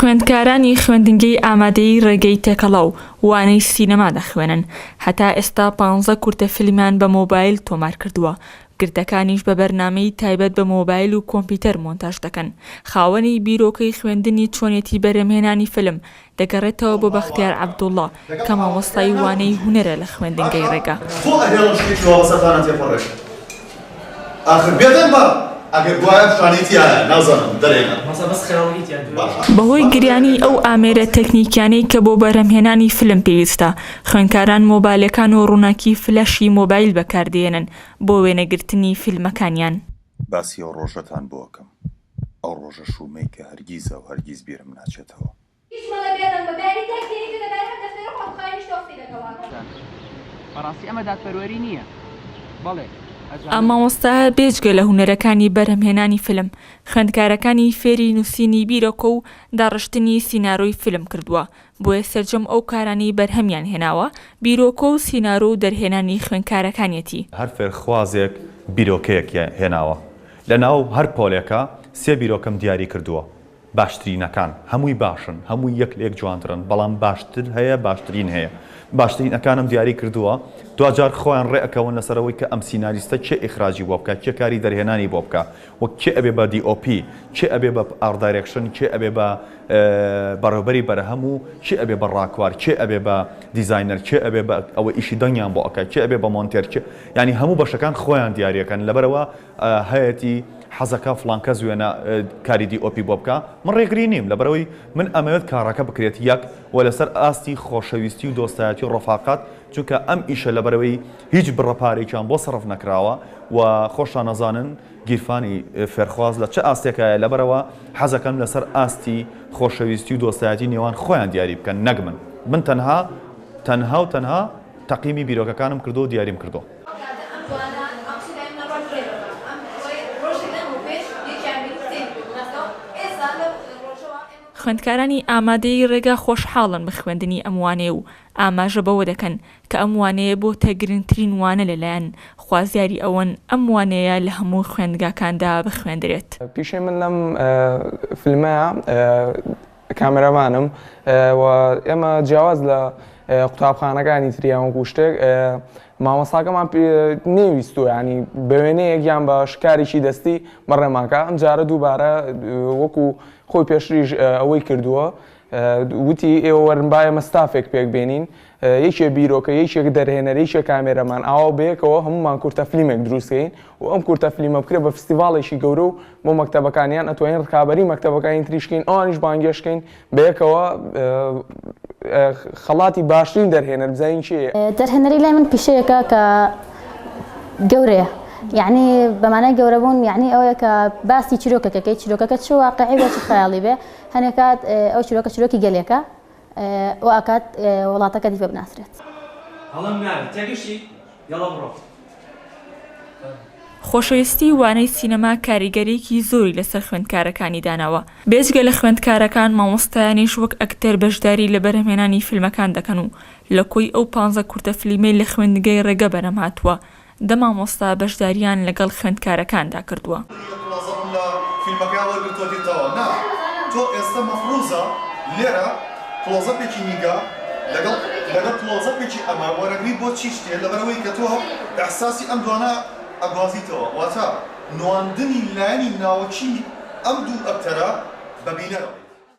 خوێندکارانی خوێندنگەی ئامادەیی ڕێگەی تێکەڵاو وانەی سینەما دەخوێنن، هەتا ئێستا پانزە کورتە فیلمیان بە مۆبایل تۆمار کردووە، گرتەکانیش بە بەرنامەی تایبەت بە مۆبایل و کۆمپیوتەر مۆنتاژ دەکەن. خاوەنی بیرۆکەی خوێندنی چۆنیەتی بەرهەمهێنانی فیلم دەگەڕێتەوە بۆ بەختیار عەبدوڵڵا کە مامۆستای وانەی هونەرە لە خوێندنگەی ڕێگا. بۆ ئەهێڵن شتێکی وا بەسەرتانا تێپەڕێ ئاخر بێدەنگ بە ئەگەر گوایە شانەی تیایە نازانم دەرێنە بەهۆی گرانی ئەو ئامێرە تەکنیکیانەی کە بۆ بەرهەمهێنانی فیلم پێویستە، خوێندکاران مۆبالەکان و ڕووناکی فلاشی مۆبایل بەکاردێنن بۆ وێنەگرتنی فیلمەکانیان. باسی ئەو ڕۆژەتان بۆ ئەکەم، ئەو ڕۆژە شوومەی کە هەرگیزا و هەرگیز بیرم ناچێتەوە. هیچ مەڵێ بێدەنگ بە بەیانی تاک دێنیت و لەبارەی ئەم دەفتەرە خۆت بخاوێنیش تۆ قسەی لەگەڵا کەم. بەڕاستی ئەمە دادپەروەری نییە. بەڵێ، ئەم ئەزانم. مامۆستایە بێجگە لە هونەرەکانی بەرهەمهێنانی فیلم، خوێندکارەکانی فێری نووسینی بیرۆکە و داڕشتنی سینارۆی فیلم کردووە، بۆیە سەرجەم ئەو کارانەی بەرهەمیان هێناوە، بیرۆکە و سینارۆ و دەرهێنانی خوێندکارەکانیەتی. هەر فێرخوازێک بیرۆکەیەک هێناوە. لە ناو هەر پۆلێکا سێ بیرۆکەم دیاری کردووە. باشترینەکان. هەمووی باشن، هەمووی یەک لە یەک جوانترن، بەڵام باشتر هەیە، باشترین هەیە. باشترینەکانم دیاری کردووە. دواجار خۆیان ڕێ ئەکەون لەسەر ئەوەی کە ئەم سیناریستە کێ ئیخراجی بۆ بکا، کێ کاری دەرهێنانی بۆ بکا و کێ ئەبێ بە DOP، کێ ئەبێ بە art direction، کێ ئەبێ بە بەڕێوبەری بەرهەم و کێ ئەبێ بە ڕاکوار، کێ ئەبێ بە دیزاینەر، کێ ئەبێ بە ئەوەی ئیشی دەنگیان بۆ ئەکا، کێ ئەبێ بە مۆنتێر، کێ یانی هەموو بەشەکان خۆیان دیاری ئەکەن. لەبەرئەوە هەیەتی حەزەکا فڵان کەس وێنە کاری DOP بۆ بکا من ڕێگری نیم لەبەرئەوەی من ئەمەوێت کاڕەکە بکرێت یەک وە لەسەر ئاستی خۆشەویستی و دۆستایەتی و ڕەفاقەت چونکە ئەم ئیشە لەبەرئەوەی هیچ بڕە پارەیەکیان بۆ سەرف نەکراوە و خۆشتان ئەزانن گیرفانی فێرخواز لە چ ئاستێکایە لەبەرئەوە حەزەکەم لەسەر ئاستی خۆشەویستی و دۆستایەتی نێوان خۆیان دیاری بکەن نەک من من تەنها تەنها و تەنها تەقیمی بیرۆکەکانم کردووە و دیاریم کردووە. خوێندکارانی ئامادەیی ڕێگا خۆشحاڵن بە خوێندنی ئەم وانەیە و ئاماژە بەوە دەکەن کە ئەم وانەیە بۆتە گرنگترین وانە لەلایان، خوازیاری ئەوەن ئەم وانەیە لە هەموو خوێندگاکاندا بخوێندرێت. پیشەی من لەم فیلمەیا کامێرامانم و ئێمە جیاواز لە قوتابخانەکانی تر یان وەکو شتێک مامۆستاکەمان نەیویستووە ینی بە وێنەیەک یان بە شکارێکی دەستی بەڕێمانکە ئەم جارە دووبارە وەکو خۆی پێشتریش ئەوەی کردووە وتی ئێوە وەرن با ئێمە ستافێک پێک بێنین یەکێ بیرۆکە یەکێک دەرهێنەر یەکێ کامێرەمان ئاوا بەیەکەوە هەمومان کورتە فلیمێک دروستکەین و ئەم کورتە فلیمە بکرێ بە فستیڤاڵێکی گەورە و بۆ مەکتەبەکانیان ئەتوانین ڕکابەری مەکتەبەکانی تریش کەین ئەوانیش بانگێشت کەین بەیەکەوە خەڵاتی باشترین دەرهێنەر بزانین کێیە. دەرهێنەری لای من پیشەیەکە کە گەورەیە یعنی بەمانای گەورەبوون یعنی ئەوەیە کە باسی چیرۆکەکەکەی چیرۆکەکە چ واقعی بێ چ خەیاڵی بێ هەنێک کات ئەو چیرۆکە چیرۆکی گەلێکە وا ئەکات وڵاتەکەتی پێ بناسرێت. هەڵەم نابێت تێگەشتی؟ یەڵە بڕۆ. خۆشەویستی وانەی سینەما کاریگەریی زۆری لەسەر خوێندکارەکانی داناوە، بێجگە لە خوێندکارەکان مامۆستایانیش وەک ئەکتەر بەشداری لە بەرهەمهێنانی فیلمەکان دەکەن و لە کۆی ئەو پانزە کورتە فلیمەی لە خوێندنگەی ڕێگە بەرهەم هاتووە دە مامۆستا بەشدارییان لەگەڵ خوێندکارەکاندا کردووە.